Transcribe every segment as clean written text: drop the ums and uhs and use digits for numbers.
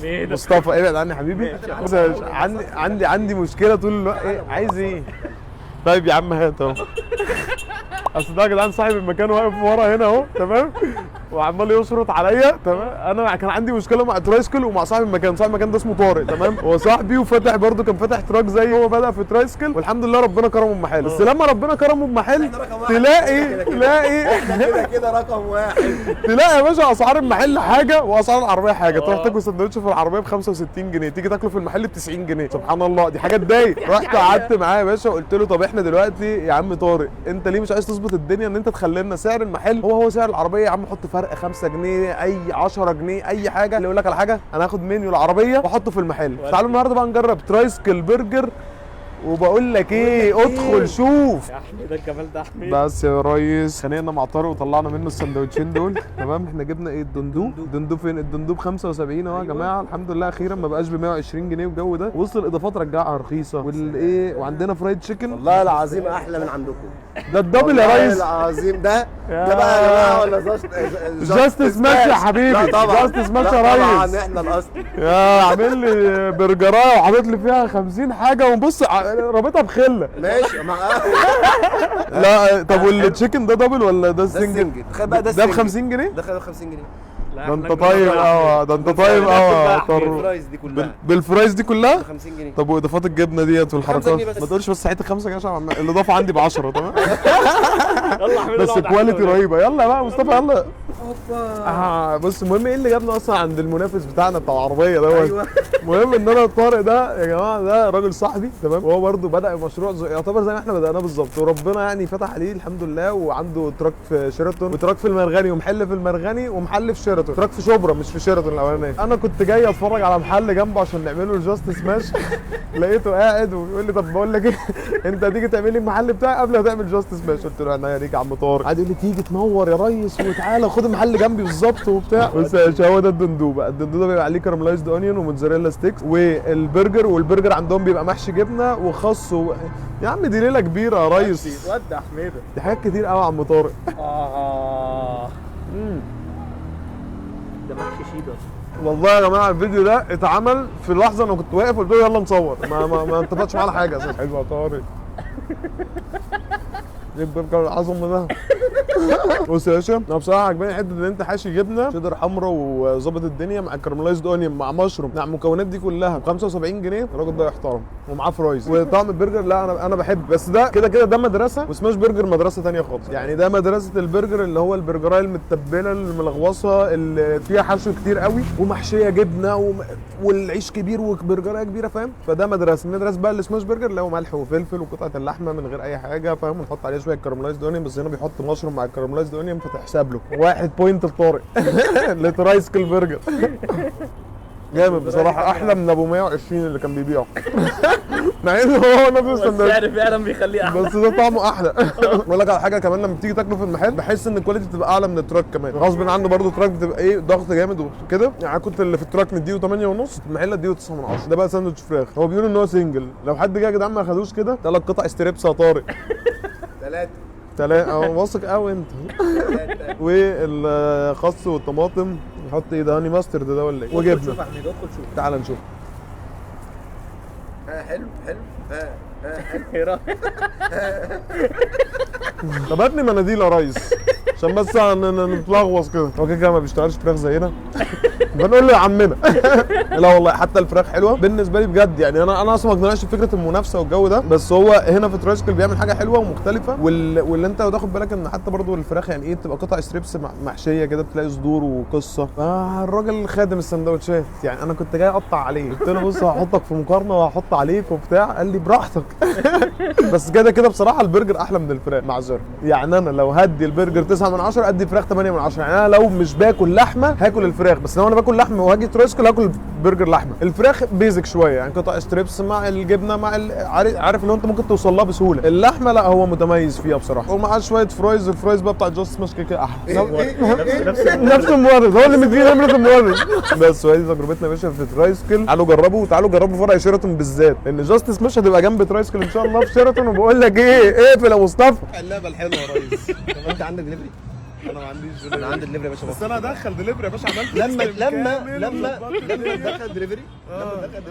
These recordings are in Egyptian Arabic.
ايه ده؟ مصطفى ابعد عني يا حبيبي. بص يا باشا، عندي مشكلة طول الوقت. إيه؟ عايز ايه؟ طيب يا عم هات اهو. اصل ده يا جدعان صاحب المكان واقف ورا هنا اهو، تمام، وعمال يشرط عليا، تمام. انا كان عندي مشكلة مع ترايسكل ومع صاحب المكان. صاحب المكان ده اسمه طارق، تمام، هو صاحبي وفاتح برده، كان فاتح truck زي هو بدا في ترايسكل، والحمد لله ربنا كرمه بمحل. بس لما ربنا كرمه بمحل تلاقي تلاقي كده كده رقم واحد. تلاقي يا باشا اسعار المحل حاجة واسعار العربية حاجة. تروح تاكل سندوتش في العربية ب 65 جنيه، تيجي تاكله في المحل ب 90 جنيه. سبحان الله، دي حاجة تضايق. رحت قعدت معاه يا باشا وقلت له طب احنا دلوقتي يا عم طارق، انت ليه مش عايز تظبط الدنيا ان انت تخلي لنا سعر المحل هو هو سعر العربيه؟ يا عم حط فرق 5 جنيه، اي 10 جنيه، اي حاجه. اللي يقول لك على حاجه، انا هاخد منيو العربية واحطه في المحل. تعالوا النهارده بقى نجرب ترايسكل برجر، وبقول لك ايه، ادخل شوف. يا حميده الجمال ده يا حميد. بس يا ريس، خانقنا مع طارق وطلعنا منه السندوتشين دول، تمام. احنا جبنا ايه؟ الدندو. الدندو فين؟ الدندو ب 75 اهو يا جماعه. الحمد لله اخيرا ما بقاش ب 120 جنيه، والجو ده وصل. الاضافات رجعها رخيصه، والايه، وعندنا fried chicken. والله العظيم احلى من عندكم. ده ال double يا والله ريس. العظيم ده بقى يا جماعة ولا Just Smash يا حبيبي. لا طبعا. Just Smash لا يا طبعا. ريس. احنا الاصل. يا عامل لي برجرايه وحاطط لي فيها 50 حاجه، وبص رابطها بخله. ماشي مع لا طب وال chicken ده double ولا ده ده single؟ ال single، تخيل بقى ده ده ب ال single. 50 جنيه؟ ده 50 جنيه. لا، ده إحنا انت نجرب طيب يا قوي، ده انت طيب قوي يا طارق. بال fries دي كلها. بال fries دي كلها؟ 50 جنيه. طب واضافات الجبنة ديت والحركات؟ 5 جنيه بس. ما تقولش بس حتة 5 جنيه عشان الاضافة عندي ب 10، تمام. حميد. يلا يا حميد بس نقعد على quality الحلوة دي. رهيبه. يلا بقى مصطفى يلا. بص، المهم ايه اللي جابنا اصلا عند المنافس بتاعنا بتاع العربية دوت؟ المهم ان انا طارق ده يا جماعه، ده راجل صاحبي، تمام، وهو برده بدا مشروع يعتبر زي ما احنا بدأناه بالظبط، وربنا يعني فتح عليه الحمد لله، وعنده truck في شيراتون و truck في المرغني ومحل في المرغني ومحل في شيراتون، truck في شبرا مش في شيراتون الاولانيه. انا كنت جاي اتفرج على محل جنبه عشان نعمله ال Just Smash، لقيته قاعد وبيقول لي طب بقول لك ايه، انت هتيجي تعمل لي المحل بتاعي قبل ما تعمل Just Smash؟ قلت له عينيا ليك يا عم طارق. قعد يقول لي تيجي تنور يا ريس وتعالى خد المحل جنبي بالظبط وبتاع. بص يا باشا، هو ده الدندو بقى. الدندو ده بيبقى عليه caramelized onion و mozzarella sticks والبرجر، والبرجر عندهم بيبقى محشي جبنه وخس يا عم دي ليلة كبيرة يا ريس. ودع حميده. دي حاجات كتير قوي يا عم طارق. اه ده محشي شيدر. والله يا جماعة الفيديو ده اتعمل في لحظه، انا كنت واقف قلت له يلا نصور، ما اتفقتش معاه على حاجة اساسا. حلو يا طارق، ايه البرجر العظمة ده؟ بص يا باشا، انا بصراحة عجباني حتة ان انت حاشي جبنه شيدر حمرا وظابط الدنيا مع caramelized onion مع مشروم مع المكونات دي كلها ب 75 جنيه. الراجل ده يحترم، ومعاه fries وطعم البرجر. لا انا بحب، بس ده كده كده ده مدرسه و Smash Burger مدرسه ثانية خالص. يعني ده مدرسه البرجر اللي هو البرجرايه المتبله الملغوصه اللي فيها حشو كتير قوي ومحشيه جبنه والعيش كبير وبرجرايه كبيره، فاهم؟ فده مدرسه. المدرسة بقى ال smash burger اللي هو ملح وفلفل وقطعه اللحمة من غير اي حاجه، فاهم؟ ونحط عليها شوية caramelized onion، بس هنا بيحط مشروم مع ال caramelized onion، فتحسب له 1 point لطارق لترايسكل برجر. جامد بصراحه، احلى من ابو 120 اللي كان بيبيعه، مع انه هو نفس السندوتش. السعر فعلا بيخليه احلى. بس ده طعمه احلى. بقول لك على حاجة كمان، لما بتيجي تاكله في المحل بحس ان ال quality بتبقى اعلى من ال truck كمان، غصب عنه برضه ال truck بتبقى ايه ضغط جامد وكده. يعني كنت اللي في ال truck مديله 8 ونص، في المحل اديله 9 من 10. ده بقى ساندوتش فراخ، هو بيقول ان هو single. لو حد جه يا جدعان ما اخدوش كده ثلاث قطع strips يا طارق. ثلاثة. ثلاثة اه، واثق قوي انت. والخس والطماطم، نحط ايه ده؟ honey mustard ده ولا ايه؟ وجبنه. شوف يا حميد، ادخل شوف. تعال نشوف. ها حلو حلو، ها ها حلو. ايه رايك؟ طب هات لي مناديل يا ريس عشان بس نتلغوص كده. هو كده كده ما بيشتغلش فراخ زينا، بنقول له يا عمنا. لا والله حتى الفراخ حلوة بالنسبة لي بجد. يعني انا اصلا ما اقتنعش بفكره المنافسة والجو ده، بس هو هنا في ترايسكل بيعمل حاجة حلوة ومختلفه. واللي انت لو تاخد بالك ان حتى برضو الفراخ يعني ايه، بتبقى قطع strips محشيه كده، بتلاقي صدور وقصه. فالراجل خادم السندوتشات، يعني انا كنت جاي اقطع عليه، قلت له بص هحطك في مقارنة وهحط عليك وبتاع، قال لي براحتك. بس كده كده بصراحة البرجر احلى من الفراخ، معذرة. يعني انا لو هدي البرجر 9 من 10 ادي فراخ 8 من 10. يعني انا لو مش باكل لحمه هاكل الفراخ، بس لو انا باكل لحمه وهاجي ترايسكل هاكل برجر لحمه. الفراخ basic شويه، يعني قطع strips مع الجبنة مع عارف اللي هو انت ممكن توصل لها بسهوله. اللحمة لا، هو متميز فيها بصراحه، ومعاه شوية fries. ال fries بقى بتاع Just Smash كده كده احلى. نفس نفس المورد، هو اللي مديني نمره المورد. بس وهذه تجربتنا يا باشا في ترايسكل. تعالوا جربوا، وتعالوا جربوا فرع شيراتون بالذات، لان Just Smash هتبقى جنب ترايسكل ان شاء الله في شيراتون. وبقول لك ايه، اقفل يا مصطفى. اللعبة الحلوة يا ريس. طب انت عندك دليفري؟ انا ما عنديش انا دليفري. عندي دليفري يا باشا. بس انا هدخل دليفري يا باشا، عملت لما system لما كامل لما وظبطت لما الدنيا. تدخل دليفري، لما تدخل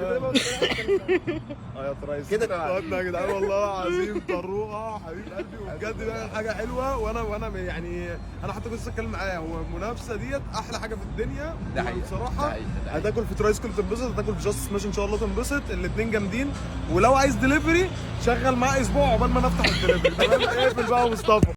دليفري. اه يا تريس كده تمام. قلنا يا جدعان والله العظيم طروقه حبيب قلبي، وبجد بيعمل حاجة حلوة. وانا يعني انا حتى كنت لسه اتكلم معاه، هو المنافسة ديت احلى حاجة في الدنيا. ده حقيقة. بصراحة ده حقيقة. ده حقيقة. هتاكل في ترايسكل تنبسط، هتاكل في Just Smash ان شاء الله تنبسط، الاثنين جامدين. ولو عايز دليفري شغل معاه اسبوع عقبال ما نفتح الدليفري. تمام، اقفل بقى يا مصطفى.